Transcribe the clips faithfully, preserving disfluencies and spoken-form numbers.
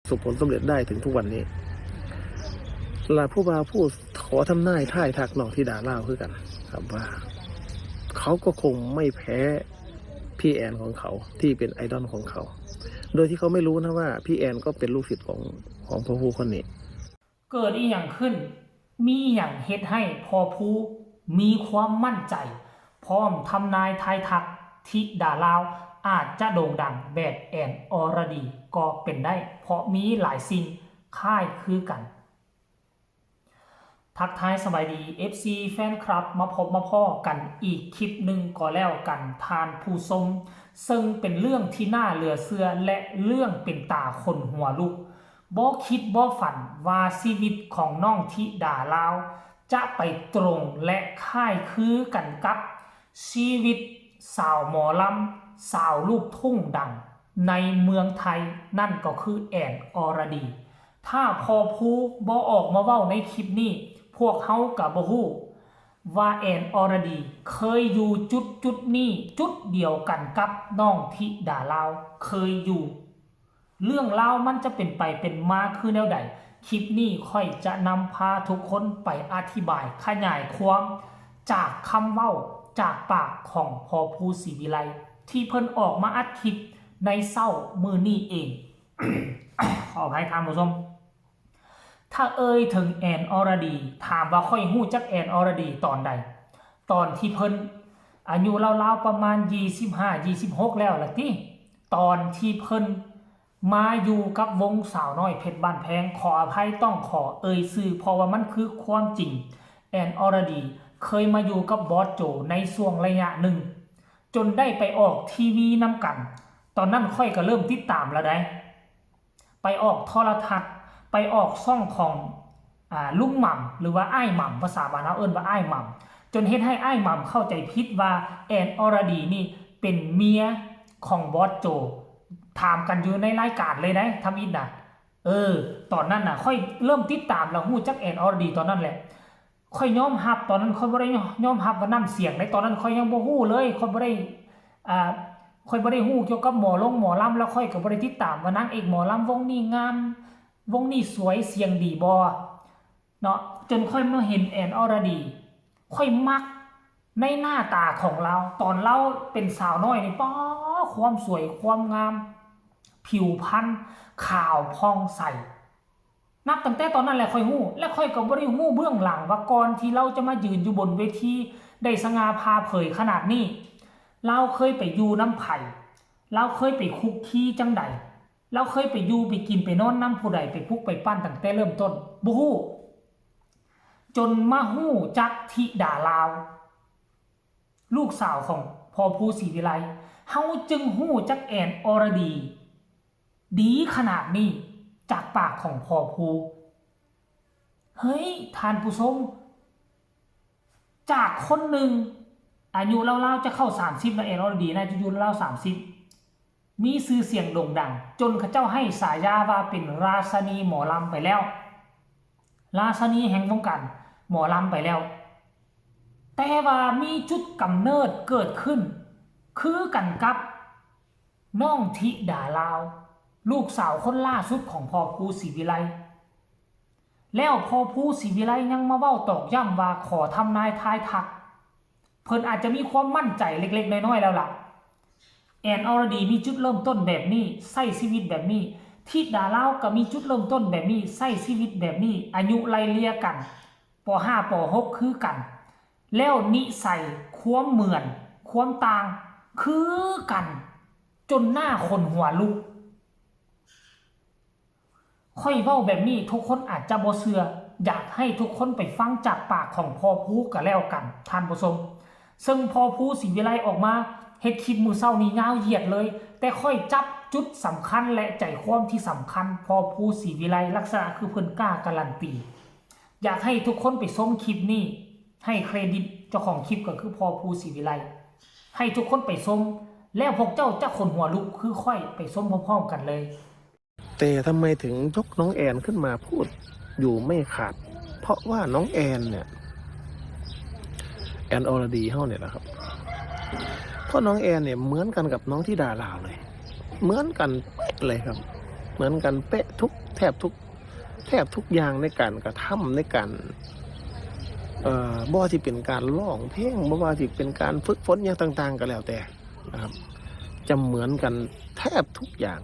ประสบผลสำเร็จได้ถึงทุกวันนี้ และผู้บ่าวผู้ขอทำนายทายทักน้องธิดาลาวคือกัน ครับว่า เขาก็คงไม่แพ้พี่แอนของเขาที่เป็นไอดอลของเขา โดยที่เขาไม่รู้นะว่าพี่แอนก็เป็นลูกศิษย์ของของพ่อผู้คนนี้ เกิดอีหยังขึ้น มีหยังเฮ็ดให้พ่อผู้มีความมั่นใจ พร้อมทำนายทายทักธิดาลาว อาจจะโด่งดังแบบแอนอรดีก็เป็นได้ เพราะมีหลายสิ่งคล้ายคือกัน ทักทายสบายดี เอฟซี แฟนคลับ มาพบมาพ้อกันอีกคลิปหนึ่งก็แล้วกันท่านผู้ชม ซึ่งเป็นเรื่องที่น่าเหลือเชื่อและเรื่องเป็นตาขนหัวลุก บ่คิดบ่ฝันว่าชีวิตของน้องธิดาลาว จะไปตรงและคล้ายคือกันกับชีวิตสาวหมอลำ สาวลูกทุ่งดังในเมืองไทย นั่นก็คือแอนอรดี ถ้าพ่อผู้บ่ออกมาเว้าในคลิปนี้ พวกเฮาก็บ่ฮู้ว่าแอนอรดีเคยอยู่จุดจุดนี้จุดเดียวกันกับน้องธิดาลาวเคยอยู่ เรื่องราวมันจะเป็นไปเป็นมาคือแนวใด คลิปนี้ข้อยจะนำพาทุกคนไปอธิบายขยายความจากคำเว้าจากปากของพ่อผู้ศรีวิไล ที่เพิ่นออกมาอัดคลิปในเช้ามื้อนี้เอง ขออภัยท่านผู้ชม ถ้าเอ่ยถึงแอนอรดี ถามว่าข้อยฮู้จักแอนอรดีตอนใด ตอนที่เพิ่นอายุราวๆประมาณยี่สิบห้า ยี่สิบหกแล้วล่ะติ ตอนที่เพิ่นมาอยู่กับวงสาวน้อยเพชรบ้านแพง ขออภัยต้องขอเอ่ยชื่อ เพราะว่ามันคือความจริง แอนอรดีเคยมาอยู่กับบอสโจในช่วงระยะหนึ่ง จนได้ไปออกทีวีนำกัน ตอนนั้นข้อยก็เริ่มติดตามแล้วได ไปออกโทรทัศน์ ไปออกช่องของอ่าลุงหม่ำ หรือว่าอ้ายหม่ำ ภาษาบ้านเฮาเอิ้นว่าอ้ายหม่ำ จนเฮ็ดให้อ้ายหม่ำเข้าใจผิดว่าแอนอรดีนี่เป็นเมียของบอสโจ ถามกันอยู่ในรายการเลยได ทำอิดนะ เออ ตอนนั้นน่ะข้อยเริ่มติดตามแล้วฮู้จักแอนอรดีตอนนั้นแหละ ข้อยยอมรับตอนนั้นข้อยบ่ได้ยอมรับว่าน้ำเสียงในตอนนั้นข้อยยังบ่ฮู้เลยข้อยบ่ได้อ่าข้อยบ่ได้ฮู้เกี่ยวกับหมอลงหมอลำ แล้วข้อยก็บ่ได้ติดตามว่านางเอกหมอลำวงนี้งาม วงนี้สวยเสียงดีบ่เนาะ จนข้อยมาเห็นแอนอรดี ข้อยมักในหน้าตาของลาว ตอนลาวเป็นสาวน้อยนี่ ป๊า ความสวยความงาม ผิวพรรณขาวผ่องใส นับตั้งแต่ตอนนั้นแหละข้อยฮู้ และข้อยก็บ่ได้ฮู้เบื้องหลังว่าก่อนที่ลาวจะมายืนอยู่บนเวทีได้สง่าผ่าเผยขนาดนี้ ลาวเคยไปอยู่นำไผ ลาวเคยไปคุกคีจั่งใด ลาวเคยไปอยู่ไปกินไปนอนนำผู้ใด ไปปลุกไปปั้นตั้งแต่เริ่มต้น บ่ฮู้ จนมาฮู้จักธิดาลาว ลูกสาวของพ่อผู้ศรีวิไล เฮาจึงฮู้จักแอนอรดี ดีขนาดนี้จากปากของพ่อผู้ เฮ้ย ท่านผู้ชม จากคนหนึ่งอายุราวๆจะเข้าสามสิบนะ แอนอรดีน่าจะอยู่ราวๆสามสิบ มีชื่อเสียงโด่งดัง จนเขาเจ้าให้ฉายาว่าเป็นราชนีหมอลำไปแล้ว ราชนีแห่งวงการหมอลำไปแล้ว แต่ว่ามีจุดกำเนิดเกิดขึ้น คือกันกับน้องธิดาลาว ลูกสาวคนล่าสุดของพ่อผู้ศรีวิไล แล้วพ่อผู้ศรีวิไลยังมาเว้าตอกย้ำว่าขอทำนายทายทัก เพิ่นอาจจะมีความมั่นใจเล็กๆน้อยๆแล้วล่ะ แอนอรดีมีจุดเริ่มต้นแบบนี้ ใช้ชีวิตแบบนี้ ธิดาลาวก็มีจุดเริ่มต้นแบบนี้ ใช้ชีวิตแบบนี้ อายุไล่เลี่ยกัน ป.ห้า ป.หก คือกัน แล้วนิสัย ความเหมือน ความต่าง คือกัน จนหน้าขนหัวลุก ข้อยเว้าแบบนี้ทุกคนอาจจะบ่เชื่อ อยากให้ทุกคนไปฟังจากปากของพ่อผู้ก็แล้วกัน ท่านผู้ชม ซึ่งพ่อผู้ศรีวิไลออกมาเฮ็ดคลิปมื้อเช้านี้ยาวเหยียดเลย แต่ข้อยจับจุดสำคัญและใจความที่สำคัญ พ่อผู้ศรีวิไลลักษณะคือเพิ่นกล้าการันตี อยากให้ทุกคนไปชมคลิปนี้ ให้เครดิตเจ้าของคลิปก็คือพ่อผู้ศรีวิไล ให้ทุกคนไปชม แล้วพวกเจ้าจะขนหัวลุกคือข้อย ไปชมพร้อมๆกันเลย แต่ทำไมถึงยกน้องแอนขึ้นมาพูดอยู่ไม่ขาด เพราะว่าน้องแอนเนี่ย แอนอรดีเฮาเนี่ยนะครับ เพราะน้องแอนเนี่ยเหมือนกันกับน้องธิดาลาวเลย เหมือนกันเป๊ะเลยครับ เหมือนกันเป๊ะทุกแทบทุกแทบทุกอย่างในการกระทำในการ เอ่อบ่ว่าสิเป็นการร้องเพลงบ่ว่าสิเป็นการฝึกฝนอย่างต่างๆ ก็แล้วแต่นะครับ จะเหมือนกันแทบทุกอย่าง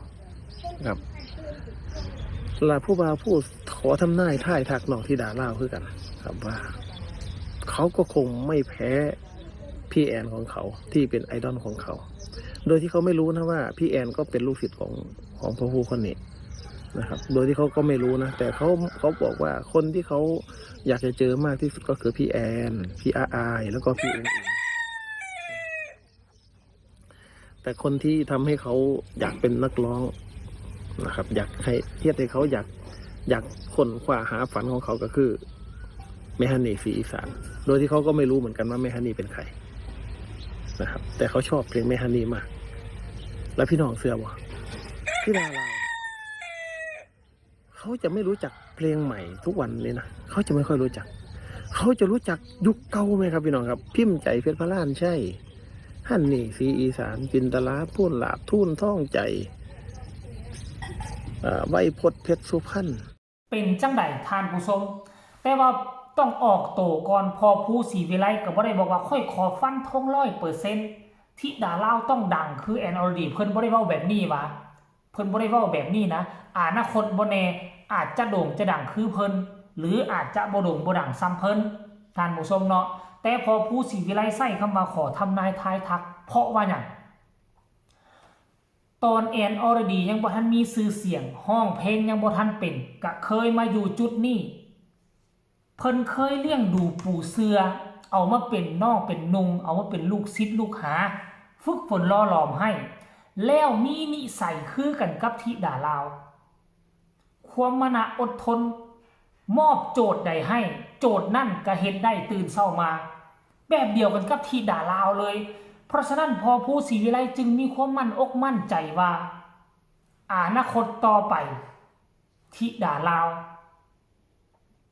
ครับ และผู้บ่าวผู้ขอทำนายทายทักน้องธิดาลาวคือกันครับว่า เขาก็คงไม่แพ้พี่แอนของเขาที่เป็นไอดอลของเขา โดยที่เขาไม่รู้นะว่าพี่แอนก็เป็นลูกศิษย์ของของพระครูคนนี้นะครับ โดยที่เขาก็ไม่รู้นะ แต่เขาเขาบอกว่าคนที่เขาอยากจะเจอมากที่สุดก็คือพี่แอนพี่อาอายแล้วก็พี่อุ๋งอิ๋ง แต่คนที่ทำให้เขาอยากเป็นนักร้องนะครับ อยากให้เฮ็ดให้เขาอยากอยากค้นคว้าหาฝันของเขาก็คือแม่ฮันนี่ศรีอีสาน โดยที่เขาก็ไม่รู้เหมือนกันว่าแม่ฮันนี่เป็นใครนะครับ แต่เขาชอบเพลงแม่ฮันนี่มาก แล้วพี่น้องเชื่อบ่ที่ดาราเขาจะไม่รู้จักเพลงใหม่ทุกวันนี้นะเขาจะไม่ค่อยรู้จัก เขาจะรู้จักยุคเก่าไหมครับพี่น้องครับ พิมพ์ใจเพชรพระล้านใช่ฮันนี่ศรีอีสานจินตลาพูนหลาบทูนท่องใจเอ่อไวยพจน์เพชรสุพรรณ เป็นจังใดท่านผู้ชม แต่ว่าต้องออกโตก่อนพอผู้ศรีวิไลก็บ่ได้บอกว่าค่อยขอฟันธงร้อยเปอร์เซ็นต์ที่ดาลาวต้องดังคือแอนอรดีเพิ่นบ่ได้เว้าแบบนี้วะเพิ่นบ่ได้เว้าแบบนี้นะอนาคตบ่แน่อาจจะโด่งจะดังคือเพิ่นหรืออาจจะบ่โด่งบ่ดังซ้ำเพิ่นท่านผู้ชมเนาะแต่พอผู้ศรีวิไลใช้คำว่าขอทำนายทายทัก เพราะว่าหยัง ตอนแอนอรดียังบ่ทันมีชื่อเสียงฮ้องเพลงยังบ่ทันเป็นกะเคยมาอยู่จุดนี้เพิ่นเคยเลี้ยงดูปูเสือเอามาเป็นน้องเป็นนุ่งเอามาเป็นลูกศิษย์ลูกหาฝึกฝนหล่อหลอมให้แล้วมีนิสัยคือกันกับธิดาลาว ความมานะอดทน มอบโจทย์ใดให้ โจทย์นั่นก็เฮ็ดได้ตื่นเช้ามา แบบเดียวกันกับธิดาลาวเลย เพราะฉะนั้นพอผู้ศรีวิไลจึงมีความมั่นอกมั่นใจว่าอนาคตต่อไปธิดาลาว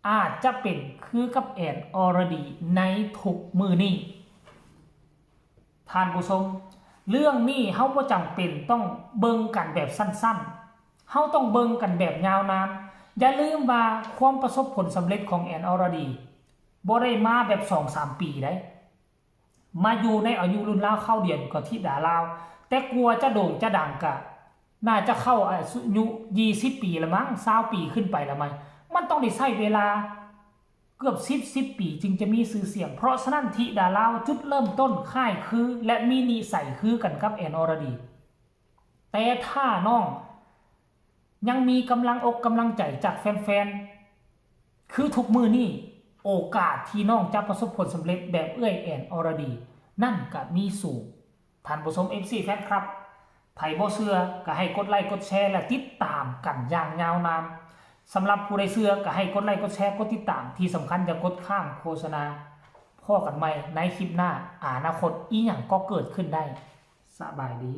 อาจจะเป็นคือกับแอนอรดีในทุกมื้อนี้ ท่านผู้ชม เรื่องนี้เฮาบ่จำเป็นต้องเบิ่งกันแบบสั้นๆ เฮาต้องเบิ่งกันแบบยาวนาน อย่าลืมว่าความประสบผลสำเร็จของแอนอรดีบ่ได้มาแบบสองสามปีได้มาอยู่ในอายุรุ่นราวคราวเดียวกับธิดาลาว แต่กว่าจะโด่งจะดังกะน่าจะเข้าอายุยี่สิบปีละมั้งซาวปีขึ้นไปละมั้งมันต้องได้ใช้เวลาเกือบสิบสิบปีจึงจะมีชื่อเสียง เพราะฉะนั้นธิดาลาวจุดเริ่มต้นค่ายคือ และมีนิสัยคือกันกับแอนอรดี แต่ถ้าน้องยังมีกำลังอกกำลังใจจากแฟนๆ คือทุกมื้อนี้โอกาสที่น้องจะประสบผลสำเร็จแบบเอื้อยแอนอรดี นั่นก็มีสูงท่านผู้ชม เอฟซี แฟนคลับไผบ่เชื่อก็ให้กดไลค์กดแชร์และติดตามกันอย่างยาวนานสำหรับผู้ใดเชื่อก็ให้กดไลค์กดแชร์กดติดตามที่สำคัญอย่ากดข้ามโฆษณาพ้อกันใหม่ในคลิปหน้าอนาคตอีหยังก็เกิดขึ้นได้สบายดี